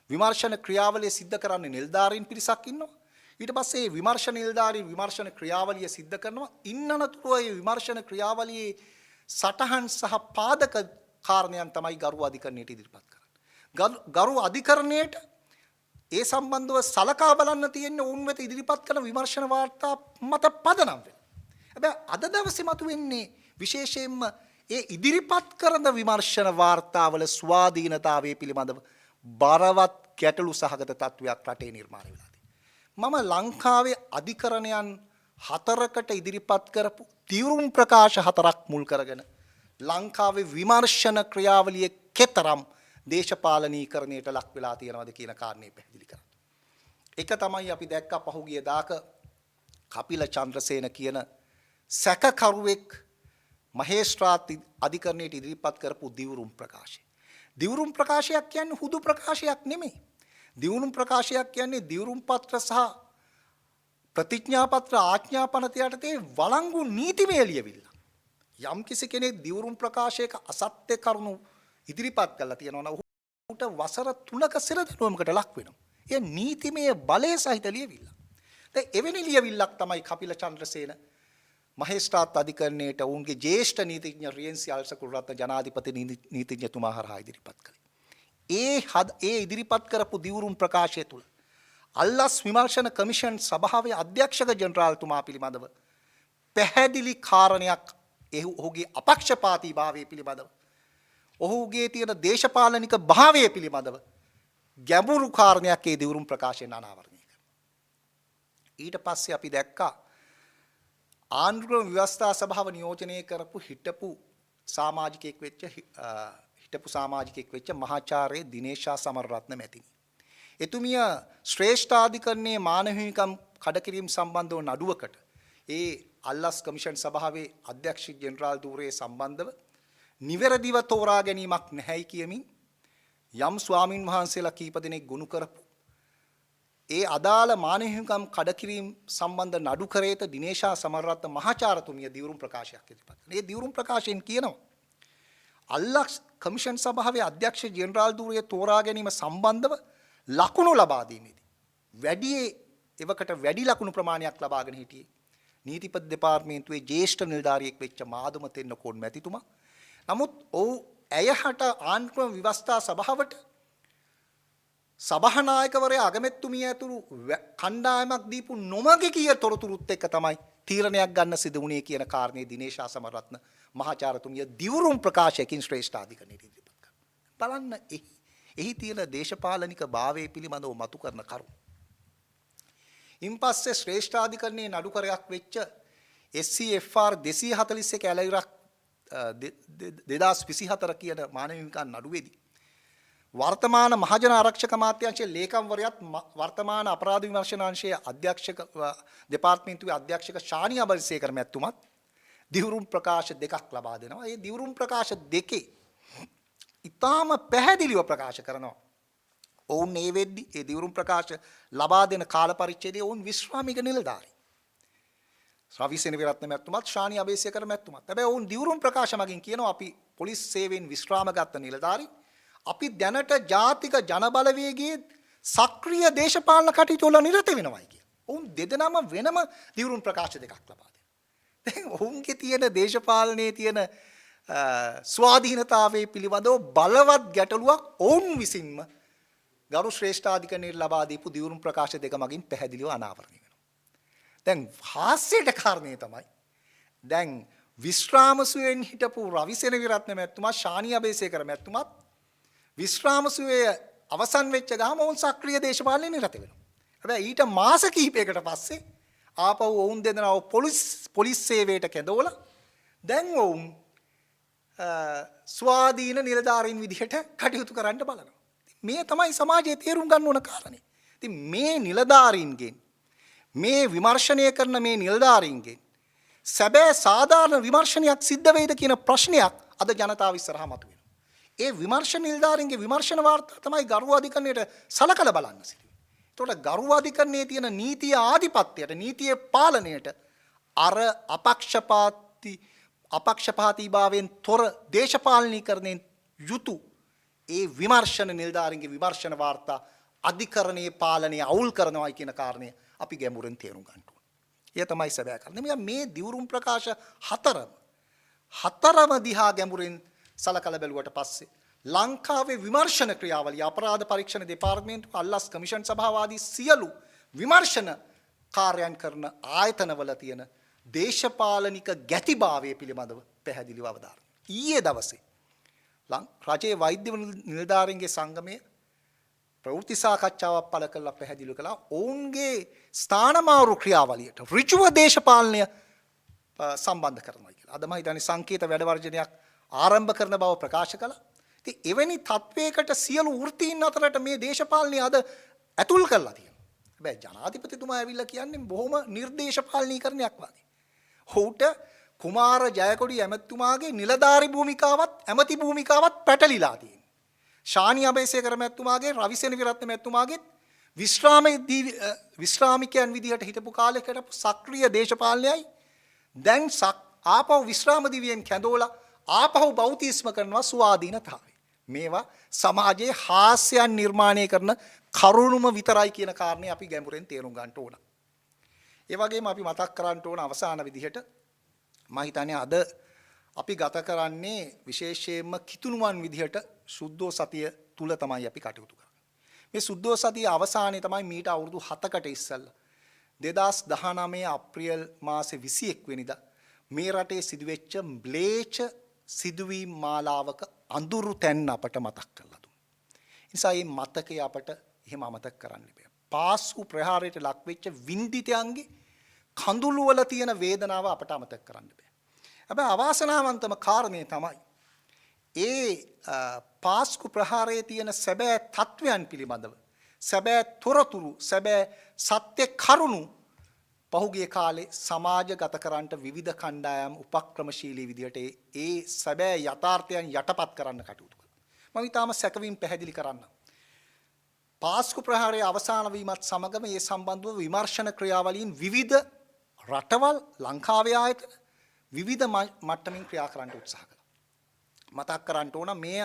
විමර්ශන ක්‍රියාවලිය සිද්ධ කරන්නේ නිලධාරීන් පිරිසක් ඉන්නවා. ඊට පස්සේ මේ විමර්ශන නිලධාරීන් විමර්ශන ක්‍රියාවලිය සිද්ධ කරනවා. ඉන් අනතුරුව මේ විමර්ශන ක්‍රියාවලියේ සටහන් සහ පාදක කාරණයන් තමයි ගරු අධිකරණයට ඉදිරිපත් කරන්නේ. ගරු අධිකරණයට ඒ සම්බන්ධව සලකා බලන්න තියෙන්නේ ඔවුන් වෙත ඉදිරිපත් කරන විමර්ශන වාර්තා මත පදනම් වෙලා. හැබැයි අද දවසේ මතුවෙන්නේ විශේෂයෙන්ම ඒ ඉදිරිපත් කරන විමර්ශන වාර්තාවල ස්වාධීනතාවය පිළිබඳව බරවත් ගැටලු සහගත තත්ත්වයක් රටේ නිර්මාණය වෙලා තියෙනවා. මම ලංකාවේ අධිකරණයන් හතරකට ඉදිරිපත් කරපු දිවුරුම් ප්‍රකාශ හතරක් මුල් කරගෙන ලංකාවේ විමර්ශන ක්‍රියාවලිය කෙතරම් දේශපාලනීකරණයට ලක් වෙලා තියෙනවද කියන කාරණේ පැහැදිලි කරන්න. එක තමයි අපි දැක්ක පහුගිය දාක කපිල චන්ද්‍රසේන කියන සැකකරුවෙක් මහේස්ත්‍රාත් අධිකරණයට ඉදිරිපත් කරපු දිවුරුම් ප්‍රකාශය. දිවුරුම් ප්‍රකාශයක් කියන්නේ හුදු ප්‍රකාශයක් නෙමෙයි. දිවුරුම් ප්‍රකාශයක් කියන්නේ දිවුරුම් පත්‍ර සහ ප්‍රතිඥා පත්‍ර ආඥා පනත යටතේ වළංගු නීතිමය ලියවිල්ල. යම් කිසි කෙනෙක් දිවුරුම් ප්‍රකාශයක අසත්‍ය කරුණු ඉදිරිපත් කරලා තියෙනවා නම් ඔහුට වසර 3ක සිර දඬුවමකට ලක් වෙනවා. එය නීතිමය බලය සහිත ලියවිල්ල. දැන් එවැනි ලියවිල්ලක් තමයි කපිල චන්ද්‍රසේන මහේස්ත්‍රාත් අධිකරණයට ඔවුන්ගේ ජ්‍යෙෂ්ඨ නීතිඥ රියන්සි අල්ස කුලරත්න ජනාධිපති නීතිඥතුමා හරහා ඉදිරිපත් කළේ. ඒ ඉදිරිපත් කරපු දිවුරුම් ප්‍රකාශය තුළ අල්ලස් විමර්ශන කමිෂන් සභාවේ අධ්‍යක්ෂක ජෙනරාල්තුමා පිළිබඳව පැහැදිලි කාරණයක්, ඔහුගේ අපක්ෂපාතී භාවය පිළිබඳව, ඔහුගේ තියෙන දේශපාලනික භාවය පිළිබඳව ගැඹුරු කාරණයක් ඒ දිවුරුම් ප්‍රකාශයෙන් අනාවරණය කරනවා. ඊට පස්සේ අපි දැක්කා ආණ්ඩුක්‍රම ව්‍යවස්ථා සභාව නියෝජනය කරපු හිටපු සමාජිකයෙක් වෙච්ච මහාචාර්ය දිනේශා සමරරත්න මැතිණිය. එතුමිය ශ්‍රේෂ්ඨාධිකරණයේ මානව හිමිකම් කඩකිරීම සම්බන්ධව නඩුවකට ඒ අල්ලස් කමිෂන් සභාවේ අධ්‍යක්ෂ ජෙනරාල් ධූරයේ සම්බන්ධව නිවැරදිව තෝරා ගැනීමක් නැහැයි කියමින් යම් ස්වාමින් වහන්සේලා කීප දෙනෙක් ගොනු කරපු ඒ අදාළ මානව හිමිකම් කඩකිරීම සම්බන්ධ නඩු කරේත දිනේශා සමරරත්න මහාචාර්යතුමිය දිවුරුම් ප්‍රකාශයක් ඉදිරිපත් කළා. ඒ දිවුරුම් ප්‍රකාශයෙන් කියනවා අල්ලස් කමිෂන් සභාවේ අධ්‍යක්ෂ ජෙනරාල් ධූරය තෝරා ගැනීම සම්බන්ධව ලකුණු ලබා දීමේදී වැඩි එවකට වැඩි ලකුණු ප්‍රමාණයක් ලබාගෙන හිටියේ නීතිපති දෙපාර්තමේන්තුවේ ජ්‍යෙෂ්ඨ නිලධාරියෙක් වෙච්ච මාදුම තෙන්නකෝන් මැතිතුමා. නමුත් ඔව් ඇය හට ආණ්ඩුක්‍රම ව්‍යවස්ථා සභාවට සභානායකවරයා අගමැතිතුමිය ඇතුළු කණ්ඩායමක් දීපු නොමග කිය තොරතුරුත් එක්ක තමයි තීරණයක් ගන්න සිදු වුණේ කියන කාරණේ දිනේශා සමරත්න මහාචාර්යතුමිය දිවුරුම් ප්‍රකාශයකින් ශ්‍රේෂ්ඨාධිකරණයට ඉදිරිපත් කරනවා. බලන්න එහි තියෙන දේශපාලනික භාවය පිළිබඳව මතු කරන කරුණු. ඉන්පස්සේ ශ්‍රේෂ්ඨාධිකරණයේ නඩුකරයක් වෙච්ච SCFR 241 ඇලවිරක් 2024 කියන මානව හිමිකම් නඩුවේදී වර්තමාන මහජන ආරක්ෂක අමාත්‍යාංශයේ ලේකම්වරයාත් වර්තමාන අපරාධ විමර්ශන අංශයේ අධ්‍යක්ෂක දෙපාර්තමේන්තුවේ අධ්‍යක්ෂක ශානි අබේසේකර මැතිතුමත් දිවුරුම් ප්‍රකාශ දෙකක් ලබා දෙනවා. ඒ දිවුරුම් ප්‍රකාශ දෙකේ ඉතාම පැහැදිලිව ප්‍රකාශ කරනවා. ඔවුන් ඒ වෙද්දි ඒ දිවුරුම් ප්‍රකාශ ලබා දෙන කාල පරිච්ඡේදයේ ඔවුන් විශ්‍රාමික නිලධාරීන්. රවි සෙනවිරත්න මැතිතුමත් ශානි අබේසේකර මැතිතුමත්. හැබැයි ඔවුන් දිවුරුම් ප්‍රකාශ මගින් කියනවා අපි පොලිස් සේවයෙන් විශ්‍රාම ගත්ත නිලධාරීන්. අපි දැනට ජාතික ජනබලවේගයේ සක්‍රිය දේශපාලන කටයුතු වල නිරත වෙනවයි කියලා. ඔවුන් දෙදෙනාම වෙනම දිවුරුම් ප්‍රකාශ දෙකක් ලබා දෙනවා. දැන් ඔවුන්ගේ තියෙන දේශපාලනයේ තියෙන ස්වාධීනතාවයේ පිළිබඳව බලවත් ගැටලුවක් ඔවුන් විසින්ම ගරු ශ්‍රේෂ්ඨාධිකරණයට ලබා දීපු දිවුරුම් ප්‍රකාශ දෙක මගින් පැහැදිලිව අනාවරණය වෙනවා. දැන් හාස්‍යයට කාරණේ තමයි දැන් විශ්‍රාම සුවයෙන් හිටපු රවි සෙනවිරත්න මැතිතුමා, ශානි අබේසේකර මැතිතුමාත් විශ්‍රාම සුවය අවසන් වෙච්ච ගමන් ඔවුන් සක්‍රිය දේශපාලනයේ නිරත වෙනවා. හැබැයි ඊට මාස කිහිපයකට පස්සේ ආපහු ඔවුන් දෙදෙනාව පොලිස් පොලිස් සේවයට කැඳවලා දැන් ඔවුන් ස්වාධීන නිලධාරීන් විදිහට කටයුතු කරන්න බලනවා. මේ තමයි සමාජයේ තේරුම් ගන්න ඕන කාරණේ. ඉතින් මේ නිලධාරීන්ගෙන්, මේ විමර්ශනය කරන මේ නිලධාරීන්ගෙන් සැබෑ සාධාරණ විමර්ශනයක් සිද්ධ වෙයිද කියන ප්‍රශ්නයක් අද ජනතාව ඉස්සරහා මතුවෙනවා. ඒ විමර්ශන නිලධාරීන්ගේ විමර්ශන වාර්තා තමයි ගරු අධිකරණයට සලකලා බලන්න සිදුවෙන්නේ. එතකොට ගරු අධිකරණයේ තියෙන නීතිය ආධිපත්‍යයට, නීතියේ පාලනයට අර අපක්ෂපාතීභාවයෙන් තොර දේශපාලනීකරණයෙන් යුතු ඒ විමර්ශන නිලධාරීන්ගේ විමර්ශන වාර්තා අධිකරණයේ පාලනය අවුල් කරනවායි කියන කාරණය අපි ගැඹුරින් තේරුම් ගන්න ඕනේ. එය තමයි සැබෑ කාරණය. මේ දිවුරුම් ප්‍රකාශ හතරම දිහා ගැඹුරින් සලකලා බැලුවට පස්සේ ලංකාවේ විමර්ශන ක්‍රියාවලිය, අපරාධ පරීක්ෂණ දෙපාර්තමේන්තුව, අල්ලස් කමිෂන් සභාව ආදී සියලු විමර්ශන කාර්යයන් කරන ආයතනවල තියෙන දේශපාලනික ගැතිභාවය පිළිබඳව පැහැදිලිව අවධාරණය. ඊයේ දවසේ රජයේ වෛද්‍ය නිලධාරීන්ගේ සංගමය ප්‍රවෘත්ති සාකච්ඡාවක් පළ කරලා පැහැදිලි කළා ඔවුන්ගේ ස්ථානමාරු ක්‍රියාවලියට ඍජුව දේශපාලනය සම්බන්ධ කරනවා කියලා. අද මම හිතන්නේ සංකේත වැඩ වර්ජනයක් ආරම්භ කරන බව ප්‍රකාශ කළා. ඉතින් එවැනි තත්වයකට සියලු වෘත්තීන් අතරට මේ දේශපාලනය අද ඇතුල් කරලා තියෙනවා. හැබැයි ජනාධිපතිතුමා ඇවිල්ලා කියන්නේ බොහොම නිර්දේශපාලනීකරණයක් වගේ. ඔහුට කුමාර ජයකොඩි ඇමතිතුමාගේ නිලධාරි භූමිකාවත් ඇමති භූමිකාවත් පැටලිලා තියෙනවා. ශානි අබේසේකර මැතිතුමාගේ, රවි සෙනවිරත්න මැතිතුමාගේ විශ්‍රාමිකයන් විදිහට හිටපු කාලෙක හිටපු සක්‍රිය දේශපාලනයයි දැන් ආපහු විශ්‍රාම දිවියෙන් කැඳවලා ආපහු බෞතිස්ම කරනවා ස්වාධීනතාවය. මේවා සමාජයේ හාස්‍යයන් නිර්මාණය කරන කරුණුම විතරයි කියන කාරණේ අපි ගැඹුරෙන් තේරුම් ගන්න ඕන. ඒ වගේම අපි මතක් කරන්න ඕන අවසාන විදිහට මම හිතන්නේ අද අපි ගත කරන්නේ විශේෂයෙන්ම කිතුණුවන් විදිහට සුද්ධෝ සතිය තුල තමයි අපි කටයුතු කරන්නේ. මේ සුද්ධෝ සතිය අවසානයේ තමයි මීට අවුරුදු 7කට ඉස්සෙල්ලා 2019 අප්‍රේල් මාසේ 21 වෙනිදා මේ රටේ සිදුවෙච්ච ම්ලේච්ඡ සිදුවීම් මාලාවක අඳුරු තැන් අපට මතක් කරලා දුන්නා. නිසා මේ මතකය අපට එහෙම අමතක කරන්න බෑ. පාස්කු ප්‍රහාරයට ලක්වෙච්ච වින්දිතයන්ගේ කඳුළු වල තියෙන වේදනාව අපට අමතක කරන්න බෑ. හැබැයි අවාසනාවන්තම කාරණේ තමයි ඒ පාස්කු ප්‍රහාරයේ තියෙන සැබෑ තත්වයන් පිළිබඳව සැබෑ තොරතුරු, සැබෑ සත්‍ය කරුණු පහුගිය කාලේ සමාජගත කරන්නට විවිධ කණ්ඩායම් උපක්‍රමශීලී විදිහට ඒ සැබෑ යථාර්ථයන් යටපත් කරන්න කටයුතු කළා. මම ඊටාම සැකවින් පැහැදිලි කරන්නම්. පාස්කු ප්‍රහාරයේ අවසාන වීමත් සමගම ඒ සම්බන්ධව විමර්ශන ක්‍රියාවලීන් විවිධ රටවල්, ලංකාවේ ආයතන විවිධ මට්ටමින් ක්‍රියා කරන්න උත්සාහ කළා. මතක් කරන්න ඕන මෙය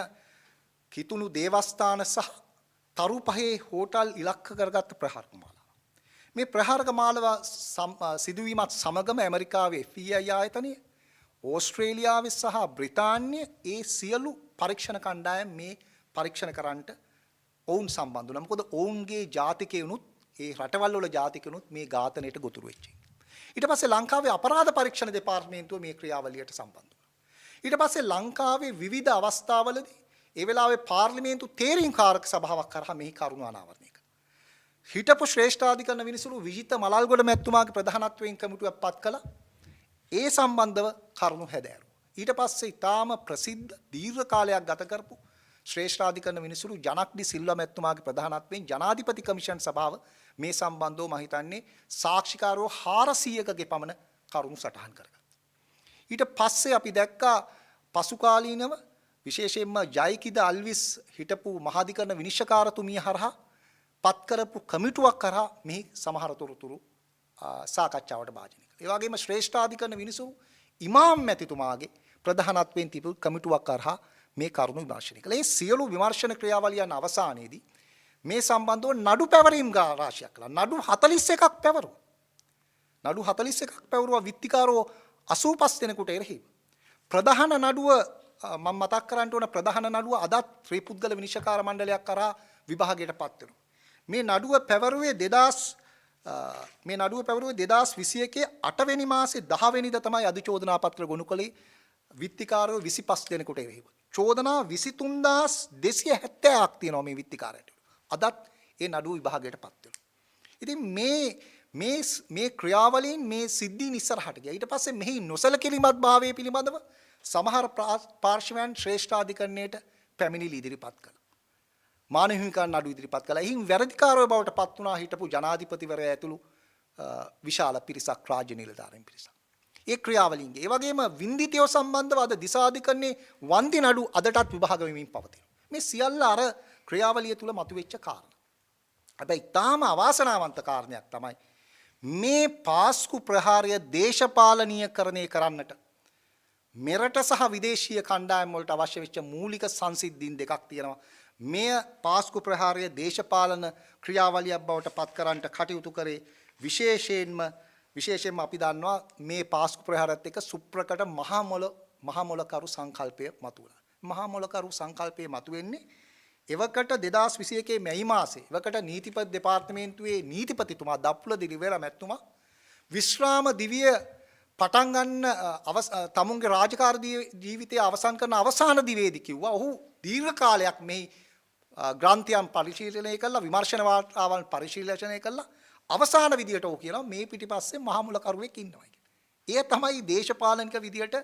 කිතුණු දේවස්ථාන සහ තරු පහේ හෝටල් ඉලක්ක කරගත්ත ප්‍රහාරක මාලාව. මේ ප්‍රහාරක මාලාව සිදුවීමත් සමගම ඇමරිකාවේ FBI ආයතනය, ඕස්ට්‍රේලියාවේ සහ බ්‍රිතාන්‍ය ඒ සියලු පරීක්ෂණ කණ්ඩායම් මේ පරීක්ෂණ කරන්නට ඔවුන් සම්බන්ධ වුණා. මොකද ඔවුන්ගේ ජාතිකයනුත් ඒ රටවල් වල ජාතිකයනුත් මේ ඝාතනයට ගොදුරු වෙච්ච. ඊට පස්සේ ලංකාවේ අපරාධ පරීක්ෂණ දෙපාර්තමේන්තුව මේ ක්‍රියාවලියට සම්බන්ධ වුණා. ඊට පස්සේ ලංකාවේ විවිධ අවස්ථාවලදී ඒ වෙලාවේ පාර්ලිමේන්තු තේරීම්කාරක සභාවක් කරහා මෙහි කරුණු අනාවරණය කළා. හිටපු ශ්‍රේෂ්ඨාධිකරණ විනිසුරු විජිත මලල්ගොඩ මැතිතුමාගේ ප්‍රධානත්වයෙන් කමිටුවක් පත් කළා. ඒ සම්බන්ධව කරුණු හැදෑරුවා. ඊට පස්සේ ඉතාම ප්‍රසිද්ධ දීර්ඝ කාලයක් ගත කරපු ශ්‍රේෂ්ඨාධිකරණ විනිසුරු ජනක් ඩි සිල්වා මැතිතුමාගේ ප්‍රධානත්වයෙන් ජනාධිපති කමිෂන් සභාව මේ සම්බන්ධව මම හිතන්නේ සාක්ෂිකාරයෝ 400කගේ පමණ කරුණු සටහන් කරගත්තා. ඊට පස්සේ අපි දැක්කා පසුකාලීනව විශේෂයෙන්ම ජයිකිද අල්විස් හිටපු මහාධිකරණ විනිශ්චයකාරතුමිය හරහා පත් කරපු කමිටුවක් කරා මෙහි සමහර තොරතුරු සාකච්ඡාවට භාජනය කළා. ඒ වගේම ශ්‍රේෂ්ඨාධිකරණ විනිසුරු ඉමාම් මැතිතුමාගේ ප්‍රධානත්වයෙන් තිබු කමිටුවක් කරහා මේ කරුණු විමර්ශනය කළා. ඒ සියලු විමර්ශන ක්‍රියාවලියන් අවසානයේදී මේ සම්බන්ධව නඩු පැවරීම් රාශියක් කළා. නඩු 41ක් පැවරුවා. නඩු 41ක් පැවරුවා විත්තිකාරෝ 85 දෙනෙකුට එරෙහිව. ප්‍රධාන නඩුව මම මතක් කරන්න ඕන, ප්‍රධාන නඩුව අදත් ත්‍රිපුද්ගල විනිශ්චයකාර මණ්ඩලයක් කරා විභාගයට පත් වෙනවා. මේ නඩුව පැවරුවේ 2000 මේ නඩුව පැවරුවේ 2021 8 වෙනි මාසේ 10 වෙනිදා තමයි අධිචෝදනා පත්‍ර ගොනු කළේ විත්තිකාරයෝ 25 දෙනෙකුට එරෙහිව. චෝදනා 23270ක් තියෙනවා මේ විත්තිකාරයට. අදත් ඒ නඩුව විභාගයට පත් වෙනවා. ඉතින් මේ මේ මේ ක්‍රියාවලින් මේ සිද්ධීන් ඉස්සරහට ගියා. ඊට පස්සේ මෙහි නොසලකිලිමත් භාවය පිළිබඳව සමහර පාර්ශ්වයන් ශ්‍රේෂ්ඨාධිකරණයට පැමිණිලි ඉදිරිපත් කළා. මානව හිමිකම් නඩු ඉදිරිපත් කළා. එහින් වැරදිකාරයෝ බවට පත් වුණා හිටපු ජනාධිපතිවරයා ඇතුළු විශාල පිරිසක්, රාජ්‍ය නිලධාරීන් පිරිසක්. ඒ ක්‍රියාවලින්ගේ. ඒ වගේම වින්දිතයෝ සම්බන්ධව අද දිසාධිකරණයේ වන්දි නඩු අදටත් විභාග වෙමින් පවතිනවා. මේ සියල්ල අර ක්‍රියාවලිය තුල මතුවෙච්ච කාරණා. හැබැයි තාම අවාසනාවන්ත කාරණයක් තමයි මේ පාස්කු ප්‍රහාරය දේශපාලනීයකරණය කරන්නට මෙරට සහ විදේශීය කණ්ඩායම් වලට අවශ්‍ය වෙච්ච මූලික සංසිද්ධීන් දෙකක් තියෙනවා. මෙය පාස්කු ප්‍රහාරය දේශපාලන ක්‍රියාවලියක් බවට පත් කරන්නට කටයුතු කරේ විශේෂයෙන්ම විශේෂයෙන්ම අපි දන්නවා මේ පාස්කු ප්‍රහාරයත් එක්ක සුප්‍රකට මහා මොලකරු සංකල්පය මතුවුණා. මහා මොලකරු සංකල්පය මතුවෙන්නේ එවකට 2021 මැයි මාසේ එවකට නීතිපති දෙපාර්තමේන්තුවේ නීතිපතිතුමා දප්පුල දිලිවෙර මැතිතුමා විශ්‍රාම දිවිය පටන් ගන්න තමුන්ගේ රාජකාරී ජීවිතය අවසන් කරන අවසාන දිවේදී කිව්වා ඔහු දීර්ඝ කාලයක් මේ ග්‍රන්ථයන් පරිශීලනය කළා, විමර්ශන වාර්තාවන් පරිශීලනය කළා. අවසාන විදියට ඔහු කියනවා මේ පිටිපස්සේ මහා මුලකරුවෙක් ඉන්නවා කියලා. එය තමයි දේශපාලනික විදියට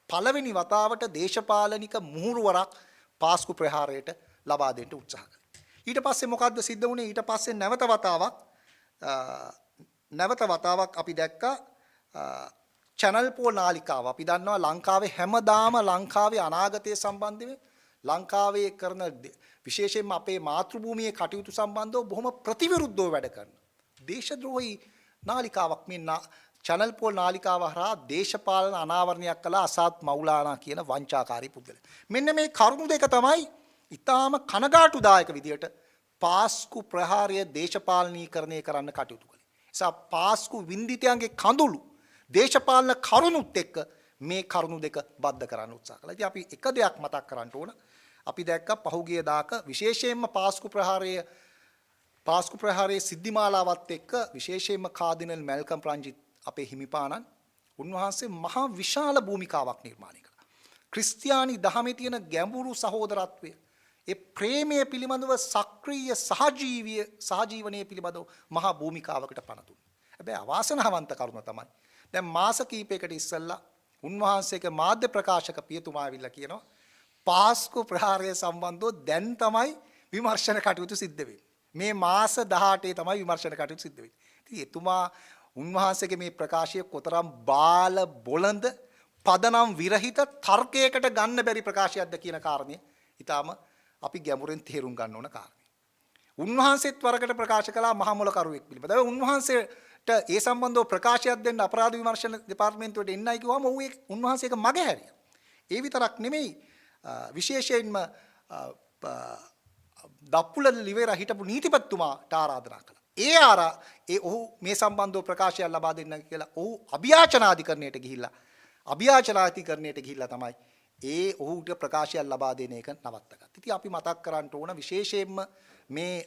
පළවෙනි වතාවට දේශපාලනික මුහුරුවරක් පාස්කු ප්‍රහාරයට ලබා දෙන්න උත්සාහ කළේ. ඊට පස්සේ මොකද්ද සිද්ධ වුණේ? ඊට පස්සේ නැවත වතාවක් අපි දැක්කා චැනල් පෝ නාලිකාව. අපි දන්නවා ලංකාවේ හැමදාම ලංකාවේ අනාගතය සම්බන්ධව ලංකාවේ කරන විශේෂයෙන්ම අපේ මාතෘභූමියේ කටයුතු සම්බන්ධව බොහොම ප්‍රතිවිරුද්ධව වැඩ කරන දේශද්‍රෝහී නාලිකාවක් මේ චැනල් පෝල් නාලිකාව හරහා දේශපාලන අනාවරණයක් කළ අසාත් මවුලානා කියන වංචාකාරී පුද්ගලයා. මෙන්න මේ කරුණු දෙක තමයි ඉතාම කනගාටුදායක විදියට පාස්කු ප්‍රහාරය දේශපාලනීකරණය කරන්න කටයුතු කළේ. නිසා පාස්කු වින්දිතයන්ගේ කඳුළු දේශපාලන කරුණුත් එක්ක මේ කරුණු දෙක බද්ධ කරන්න උත්සාහ කළා. ඉතින් අපි එක දෙයක් මතක් කරන්න ඕන. අපි දැක්ක පහුගිය දාක විශේෂයෙන්ම පාස්කු ප්‍රහාරයේ සිද්ධිමාලාවත් එක්ක විශේෂයෙන්ම කාදිනල් මැල්කම් රංජිත් අපේ හිමිපාණන් උන්වහන්සේ මහා විශාල භූමිකාවක් නිර්මාණය කළා. ක්‍රිස්තියානි දහමේ තියෙන ගැඹුරු සහෝදරත්වය, ඒ ප්‍රේමය පිළිබඳව සක්‍රීය සහජීවනය පිළිබඳව මහා භූමිකාවකට පණ දුන්නා. හැබැයි අවාසනාවන්ත කරුණ තමයි දැන් මාස කිහිපයකට ඉස්සෙල්ලා උන්වහන්සේගේ මාධ්‍ය ප්‍රකාශක පියතුමා ඇවිල්ලා කියනවා පාස්කු ප්‍රහාරය සම්බන්ධව දැන් තමයි විමර්ශන කටයුතු සිද්ධ වෙන්නේ. මේ මාස 18 තමයි විමර්ශන කටයුතු සිද්ධ වෙන්නේ. ඉතින් එතුමා උන්වහන්සේගේ මේ ප්‍රකාශය කොතරම් බාල බොළඳ පදනම් විරහිත තර්කයකට ගන්න බැරි ප්‍රකාශයක්ද කියන කාරණය ඊටාම අපි ගැඹුරින් තේරුම් ගන්න ඕන කාරණය. උන්වහන්සේත් වරකට ප්‍රකාශ කළා මහා මොලකරුවෙක් පිළිබඳව. උන්වහන්සේට ඒ සම්බන්ධව ප්‍රකාශයක් දෙන්න අපරාධ විමර්ශන දෙපාර්තමේන්තුවට එන්නයි කිව්වම ඔව් ඒ උන්වහන්සේ ඒක මගහැරියා. ඒ විතරක් නෙමෙයි, විශේෂයෙන්ම දප්පුල ලිවේරා හිටපු නීතිපතිතුමාට ආරාධනා කළා. ඒ ආරා ඒ ඔහු මේ සම්බන්ධව ප්‍රකාශයක් ලබා දෙන්න කියලා ඔහු අභියාචනාධිකරණයට ගිහිල්ලා තමයි ඒ ඔහුට ප්‍රකාශයක් ලබා දෙන එක නවත්තගත්තේ. ඉතින් අපි මතක් කරන්න ඕන විශේෂයෙන්ම මේ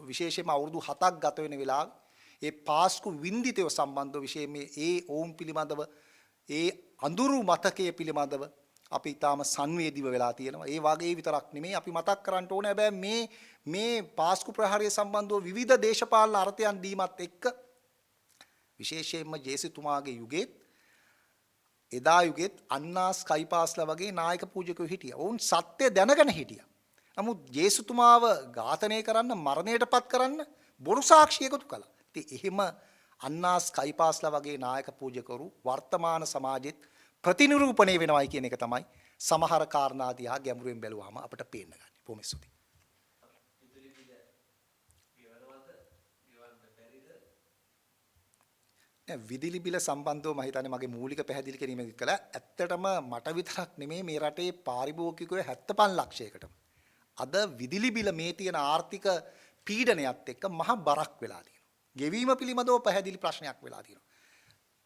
විශේෂයෙන්ම අවුරුදු 7ක් ගත වෙන වෙලාවේ ඒ පාස්කු වින්දිතයෝ සම්බන්ධව විශේෂයෙන් මේ ඒ ඔවුන් පිළිබඳව ඒ අඳුරු මතකය පිළිබඳව අපි ඊටාම සංවේදීව වෙලා තියෙනවා. ඒ වගේ විතරක් නෙමෙයි අපි මතක් කරන්න ඕනේ. හැබැයි මේ මේ පාස්කු ප්‍රහාරය සම්බන්ධව විවිධ දේශපාලන අර්ථයන් දීමත් එක්ක විශේෂයෙන්ම ජේසුතුමාගේ යුගයේත් එදා යුගයේත් අන්නාස් කයිපාස්ලා වගේ නායක පූජකයෝ හිටියා. ඔවුන් සත්‍ය දැනගෙන හිටියා. නමුත් ජේසුතුමාව ඝාතනය කරන්න, මරණයට පත් කරන්න බොරු සාක්ෂි එකතු කළා. ඉතින් එහෙම අන්නාස් කයිපාස්ලා වගේ නායක පූජකවරු වර්තමාන සමාජෙත් ප්‍රතිනිරූපණය වෙනවයි කියන එක තමයි සමහර කාරණා දිහා ගැඹුරින් බැලුවාම අපට පේන්න ගන්නේ. බොහොම ස්තුතියි. විදුලි බිල ගෙවනවද, ගෙවන්න බැරිද? නෑ, විදුලි බිල සම්බන්ධව මම හිතන්නේ මගේ මූලික පැහැදිලි කිරීම කළා. ඇත්තටම මට විතරක් නෙමෙයි, මේ රටේ පාරිභෝගිකයෝ 75 ලක්ෂයකටම අද විදුලි බිල මේ තියෙන ආර්ථික පීඩනයත් එක්ක මහා බරක් වෙලා තියෙනවා. ගෙවීම පිළිබඳව පැහැදිලි ප්‍රශ්නයක් වෙලා තියෙනවා.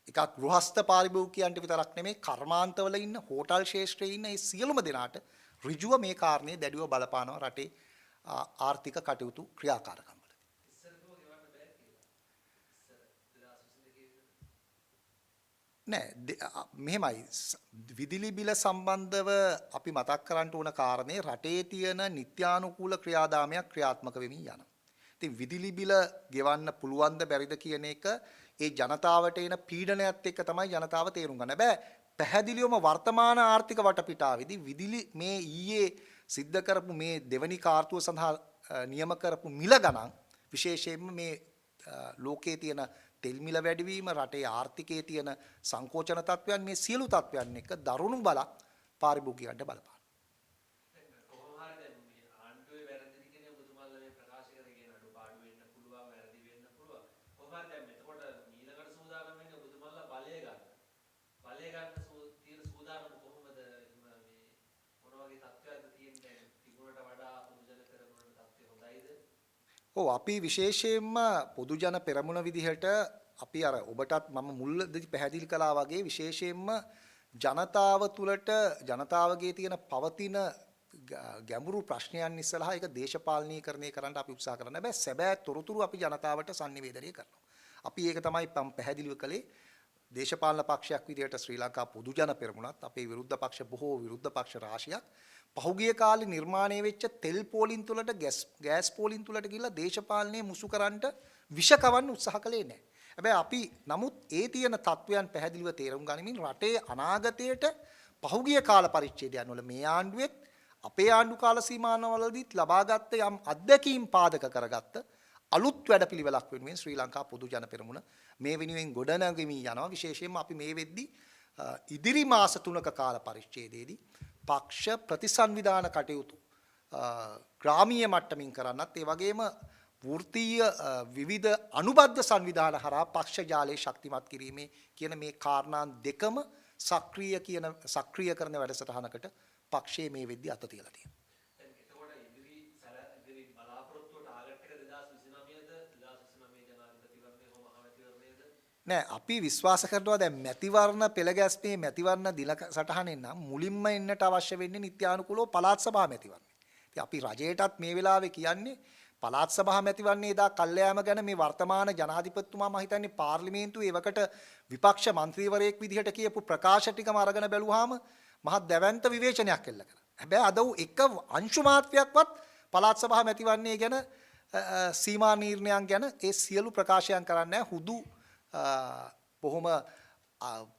එකක් ගෘහස්ත පාරිභෝගිකයන්ට විතරක් නෙමෙයි, කර්මාන්තවල ඉන්න, හෝටල් ක්ෂේත්‍රයේ ඉන්න ඒ සියලුම දෙනාට ඍජුව මේ කාරණේ දැඩිව බලපානවා රටේ ආර්ථික කටයුතු ක්‍රියාකාරකම් වලදී. ඉස්සර කිව්ව ගෙවන්න බෑ කියලා. ඉස්සර 2022 විතර. නෑ, මෙහෙමයි, විදුලි බිල සම්බන්ධව අපි මතක් කරන්න ඕන කාරණේ රටේ තියෙන නිත්‍යානුකූල ක්‍රියාදාමයක් ක්‍රියාත්මක වෙමින් යනවා. ඉතින් විදුලි බිල ගෙවන්න පුළුවන්ද බැරිද කියන එක ඒ ජනතාවට එන පීඩනයත් එක්ක තමයි ජනතාව තේරුම් ගන්න. හැබැයි පැහැදිලිවම වර්තමාන ආර්ථික වටපිටාවේදී විදුලි මේ ඊයේ සිද්ධ කරපු මේ දෙවනි කාර්තුව සඳහා නියම කරපු මිල ගණන්, විශේෂයෙන්ම මේ ලෝකයේ තියෙන තෙල් මිල වැඩිවීම, රටේ ආර්ථිකයේ තියෙන සංකෝචන තත්ත්වයන්, මේ සියලු තත්ත්වයන් එක්ක දරුණු බලක් පාරිභෝගිකයන්ට බලපානවා. දැන් කොහොම හරි දැන් මේ ආණ්ඩුවේ වැරදි ටිකනේ ඔබතුමාලා මේ ප්‍රකාශ කරගෙන, අඩුපාඩු වෙන්න පුළුවන්, වැරදි වෙන්න පුළුවන්. කොහොම හරි දැන් එතකොට ඊළඟට සූදානම් වෙන්නේ ඔබතුමාලා බලය ගන්න. බලය ගන්න තියෙන සූදානම කොහොමද? එහෙම මේ මොන වගේ තත්ත්වයක්ද තියෙන්නේ දැන්? තිබුණට වඩා පොදුජන පෙරමුණට තත්ත්වය හොඳයිද? ඔව්, අපි විශේෂයෙන්ම පොදුජන පෙරමුණ විදිහට අපි අර ඔබටත් මම මුලදී පැහැදිලි කළා වගේ විශේෂයෙන්ම ජනතාව තුළට ජනතාවගේ තියෙන පවතින ගැඹුරු ප්‍රශ්නයන් ඉස්සරහා ඒක දේශපාලනීකරණය කරන්න අපි උත්සාහ කරන්නේ. හැබැයි සැබෑ තොරතුරු අපි ජනතාවට සන්නිවේදනය කරනවා. අපි ඒක තමයි මම පැහැදිලිව කළේ. දේශපාලන පක්ෂයක් විදිහට ශ්‍රී ලංකා පොදුජන පෙරමුණත් අපේ විරුද්ධ පක්ෂ බොහෝ විරුද්ධ පක්ෂ රාශියක් පහුගිය කාලේ නිර්මාණය වෙච්ච තෙල් පෝලිම් තුලට, ගෑස් පෝලිම් තුලට ගිහිල්ලා දේශපාලනය මුසු කරන්නට, විෂ කවන්න උත්සාහ කළේ නැහැ. හැබැයි අපි නමුත් ඒ තියෙන තත්වයන් පැහැදිලිව තේරුම් ගනිමින් රටේ අනාගතයට පහුගිය කාල පරිච්ඡේදයන් වල මේ ආණ්ඩුවෙත් අපේ ආණ්ඩු කාල සීමාවලදීත් ලබාගත්ත යම් අත්දැකීම් පාදක කරගත්ත අලුත් වැඩපිළිවෙලක් වෙනුවෙන් ශ්‍රී ලංකා පොදු ජන පෙරමුණ මේ වෙනුවෙන් ගොඩනගමින් යනවා. විශේෂයෙන්ම අපි මේ වෙද්දී ඉදිරි මාස 3ක කාල පරිච්ඡේදයේදී පක්ෂ ප්‍රතිසංවිධාන කටයුතු ග්‍රාමීය මට්ටමින් කරන්නත්, ඒ වගේම වෘත්තීය විවිධ අනුබද්ධ සංවිධාන හරහා පක්ෂ ජාලය ශක්තිමත් කිරීමේ කියන මේ කාරණා දෙකම සක්‍රිය කරන වැඩසටහනකට පක්ෂයේ මේ වෙද්දී අත තියලා තියෙනවා. දැන් එතකොට ඉදිරි බලාපොරොත්තුව ටාගට් එක 2029ද, 2029 ජනාධිපතිවරණය හෝ මහමැතිවරණයද? නෑ, අපි විශ්වාස කරනවා දැන් මැතිවරණ පෙළ ගැස්මේ මැතිවරණ දින සටහනෙන් නම් මුලින්ම එන්නට අවශ්‍ය වෙන්නේ නිත්‍යානුකූලව පළාත් සභා මැතිවරණය. ඉතින් අපි රජයටත් මේ වෙලාවේ කියන්නේ පළාත් සභා මැතිවරණයේ එදා කල්යාම ගැන මේ වර්තමාන ජනාධිපතිතුමා මම හිතන්නේ පාර්ලිමේන්තුවේ එවකට විපක්ෂ මන්ත්‍රීවරයෙක් විදිහට කියපු ප්‍රකාශ ටිකම අරගෙන බැලුවාම මහත් දැවැන්ත විවේචනයක් එල්ල කරා. හැබැයි අද ඌ එක අංශු මාත්‍රයක්වත් පළාත් සභා මැතිවරණය ගැන සීමා නිර්ණයන් ගැන ඒ සියලු ප්‍රකාශයන් කරන්නේ නැහැ. හුදු බොහොම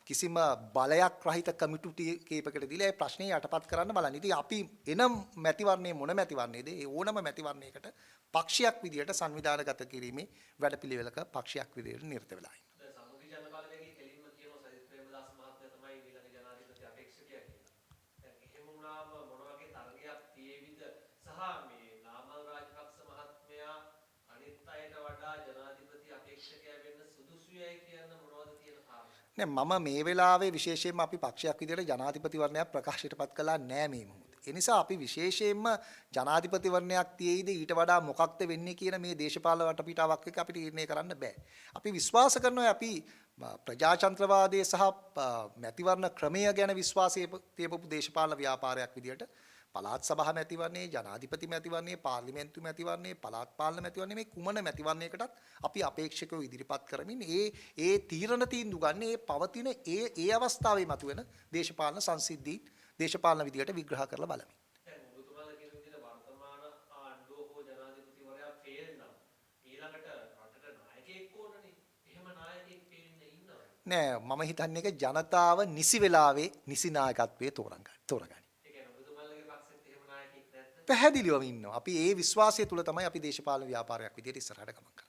කිසිම බලයක් රහිත කමිටු කීපයකට දීලා ඒ ප්‍රශ්නේ යටපත් කරන්න බලන්න. ඉතින් අපි එන මැතිවරණයේ මොන මැතිවරණයේද ඒ ඕනම මැතිවරණයකට පක්ෂයක් විදියට සංවිධානගත කිරීමේ වැඩපිළිවෙලක පක්ෂයක් විදියට නිරත වෙලා ඉන්නවා. දැන් සමගි ජන බලවේගය කෙලින්ම කියනවා සජිත් ප්‍රේමදාස මහත්මයා තමයි ඊළඟ ජනාධිපති අපේක්ෂකයා කියලා. දැන් එහෙම වුණාම මොන වගේ තරගයක් තියේවිද සහ මේ නාමල් රාජපක්ෂ මහත්මයා අනිත් අයට වඩා ජනාධිපති අපේක්ෂකයා වෙන්න සුදුසුයයි කියන්න මොනවද තියෙන කාරණා? නෑ, මම මේ වෙලාවේ විශේෂයෙන්ම අපි පක්ෂයක් විදියට ජනාධිපතිවරණයක් ප්‍රකාශයට පත් කළා නෑ මේ මොහොතේ. ඒ නිසා අපි විශේෂයෙන්ම ජනාධිපතිවරණයක් තියෙයිද ඊට වඩා මොකක්ද වෙන්නේ කියන මේ දේශපාලන වටපිටාවක් එක්ක අපිට තීරණය කරන්න බෑ. අපි විශ්වාස කරනවා අපි ප්‍රජාතන්ත්‍රවාදය සහ මැතිවරණ ක්‍රමය ගැන විශ්වාසය තියපු දේශපාලන ව්‍යාපාරයක් විදියට පළාත් සභා මැතිවරණයේ, ජනාධිපති මැතිවරණයේ, පාර්ලිමේන්තු මැතිවරණයේ, පළාත් පාලන මැතිවරණයේ මේ කුමන මැතිවරණයකටත් අපි අපේක්ෂකව ඉදිරිපත් කරමින් ඒ ඒ තීරණ තීන්දුව ගන්න ඒ පවතින ඒ ඒ අවස්ථාවේ මතුවෙන දේශපාලන සංසිද්ධීන් දේශපාලන විදියට විග්‍රහ කරලා බලමින්. දැන් ඔබතුමාලා කියන විදිහට වර්තමාන ආණ්ඩුව හෝ ජනාධිපතිවරයා ෆේල් නම් ඊළඟට රටට නායකයෙක් ඕනනේ. එහෙම නායකයෙක් පේන්න ඉන්නවද? නෑ, මම හිතන්නේ ඒක ජනතාව නිසි වෙලාවේ නිසි නායකත්වයේ තෝරගනි. ඒ කියන්නේ ඔබතුමාලගේ පක්ෂෙත් එහෙම නායකයෙක් නැද්ද? පැහැදිලිවම ඉන්නවා. අපි ඒ විශ්වාසය තුල තමයි අපි දේශපාලන ව්‍යාපාරයක් විදියට ඉස්සරහට ගමන් කරන්නේ.